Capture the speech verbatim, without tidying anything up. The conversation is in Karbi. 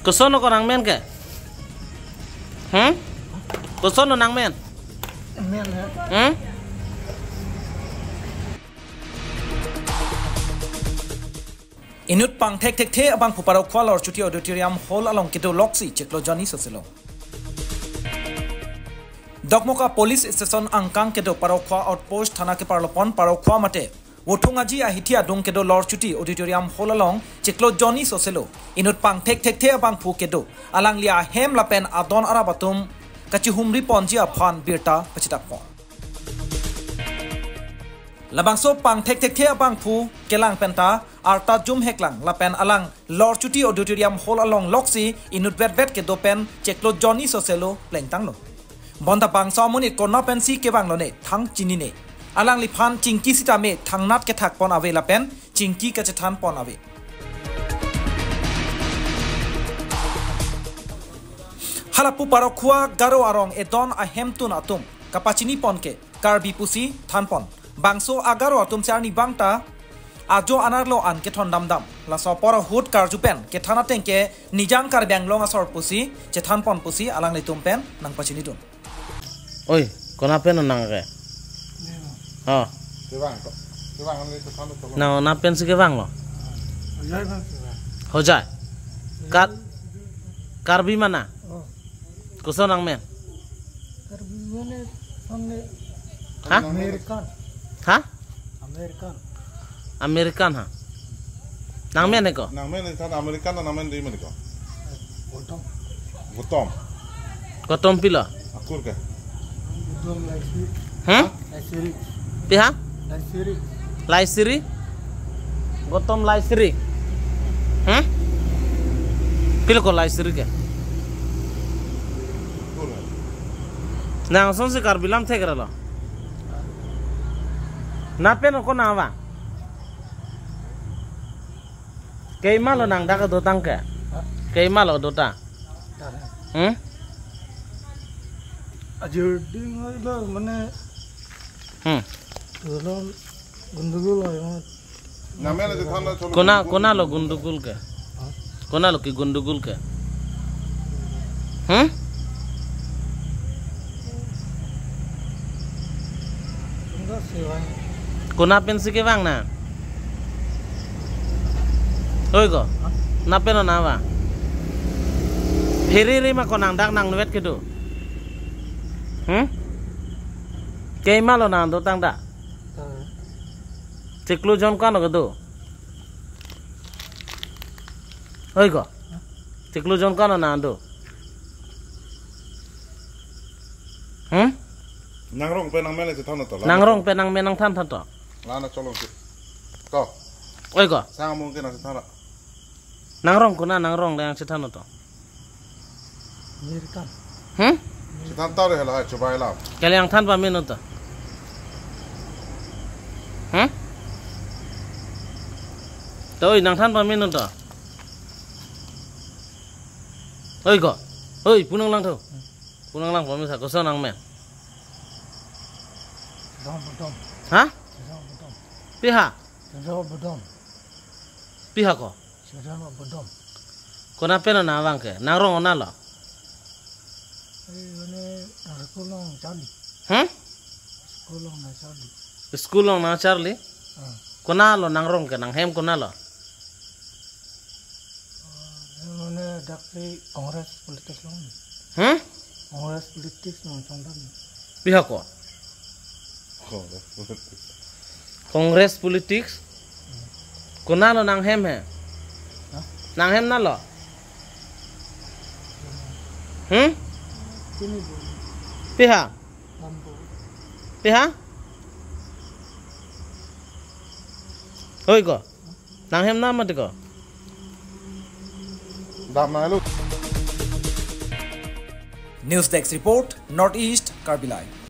Koson ko nangmen ke? Hmm? Koson nangmen? Amen, ya. Hmm? Inut pangthekthekthe abangphu Paraokhwa Lorchuti Auditorium Hall along kedo loksi chiklo Johnny Soselo. Dokmoka Police Station angkang kedo Paraokhwa Outpost Thana keparlopon Paraokhwa mate Vothung Aji ahithi adung kedo Lorchuti Auditorium Hall along chiklo Johnny Soselo inut pangthekthekthe abangphu kedo alangli ahem lapen adon arap atum kachihumri ponji aphan birta pachitapon. Labangso pangthekthekthe abangphu kelang penta arta jumheklang lapen alang Lorchuti Auditorium Hall along loksi inut vetvet kedo pen chiklo Johnny Soselo plengtanglo. Bonta bangso amonit kona pensi kevang lone thang chinine. Alangliphan chingki sitame thangnat kethakpon ave lapen chingki kachethanpon ave. Halapu Paraokhwa Garo arong edon ahemtun atum kapachinipon ke Karbi pusi thanpon. Bangso a-Garo atum si arnivang ta ajo anerlo an kethondamdam. Laso apor ahut karju pen kethan ateng ke Nijang Karbi Anglong asor pusi chethanpon pusi alanglitum pen nangpachinidun. Oi, kona pen nang ke? Oh. Kevang ko. Kevang ang itu kamu tolong. Na, kona pensi kevanglo? Hojai bang kevang. Hojai. Kar, Karbi mana? Oh. Koson nangmen? Karbi mana? Samne. Hah? American. Hah? American. American ha. Nangmen ko? Nangmen than American nangmen di men ko? Gautam. Gautam. Gautam pilo? Akur ke? Gautam Laisri. Hah? Laisri. Pi ha? Laisri. Laisri? Gautam Laisri. Hah? Pilo ko Laisri ke? Akur ke? Nang sonsi Karbi lam thek ralo. Na pen ko nang vang? Keima lo nang dak dotang ke? Hah? Keima lo dota? Dak. Hmm? Ajir ding lo mane. Hmm. Dolo gundugul lo ya. Nangmen aja than na cholo. Kona, kona lo gundugul ke? Hah? Kona lo ke gundugul ke? Hmm? Enggak sih, Bang. Kona pensi kevang na? Oi ko. Hah? Na pen na va? Pherere ma ko nang dak nangvet kedo. Hmm? Keima lo nang dotang dak? Hah? Chiklo jon ko-an lo kedo? Oi ko. Chiklo jon ko-an lo nang do? Hmm? Nangrong pen nangmen le chethan to. Nangrong pen nangmen nangthan than to. Lana cholong si. To. Oi ko. Sang mungkin nang chethan. Nangrong kona nangrong le nang chethan to. American. Hmm? Chethan to re hala hai chubai lam. Kali nangthan pamen to. Hmm? To oi nangthan pamen to. Oi ko. Oi, pu nanglang tho. Pu nanglang pamesa koson nangmen? Dom, dom. Hah? Dom, dom. Pi ha? Dom, dom. Pi ha ko? Dom, dom. Kona pen na vang ke? Nangrong ona lo? Eh, mane, school along charli. Hmm? School along nangcharli. School along nangcharli? Ah. Kona lo nangrong ke, nanghem kona lo? Ah, mane dak si Congress politics along. Hmm? Congress politics along chongdam. Pi ha ko? Congress politics. Congress politics? Kona lo nanghem he? Hah? Nanghem na lo? Hmm? Sini bu. Pi ha? Lampu. Pi ha? Oi ko. Nanghem na mati ko. Dam na lo. News Desk Report, North East Karbi Live.